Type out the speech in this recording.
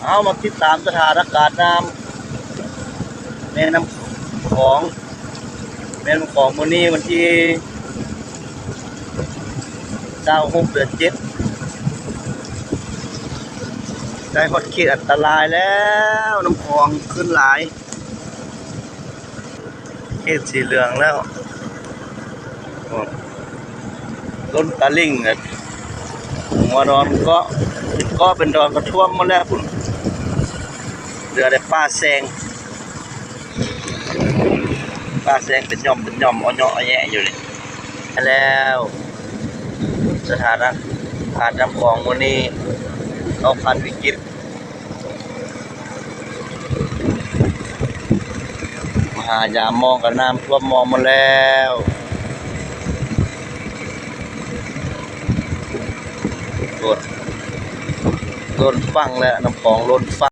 ເຮົາມາຕິດຕາມສະຖານະການນ້ຳແມ່ນ້ຳຂອງ, ແມ່ນ້ຳຂອງມື້ນີ້ວັນທີຊາວຫົກ ເດືອນເຈັດ ໃກ້ຮອດເຂດອັນຕະລາຍແລ້ວ, ນ້ຳຂອງຂຶ້ນຫຼາຍ. ເຂດສີເຫຼືອງແລ້ວ, ລົ້ນຕາລິງ ຫົວດອນເກາະ ເກາະເປັນດອນກະຖ້ວມໝົດແລ້ວພຸ້ນ, ເຫຼືອແຕ່ປ່າແຊງ, ປ່າແຊງເປັນຫຍ່ອມເປັນຫຍ່ອມ ເອາະເຍາະແຍະຢູ່ນີ້. ແລ້ວສະຖານະການນ້ຳຂອງມື້ນີ້ ເຮົາຜ່ານວິກິດ ມະຫາຍາມມອງກະນ້ຳຖ້ວມມອງໝົດແລ້ວ, ລົ້ນຝັ່ງແລ້ວ, ນ້ຳຂອງລົ້ນຝັ່ງ.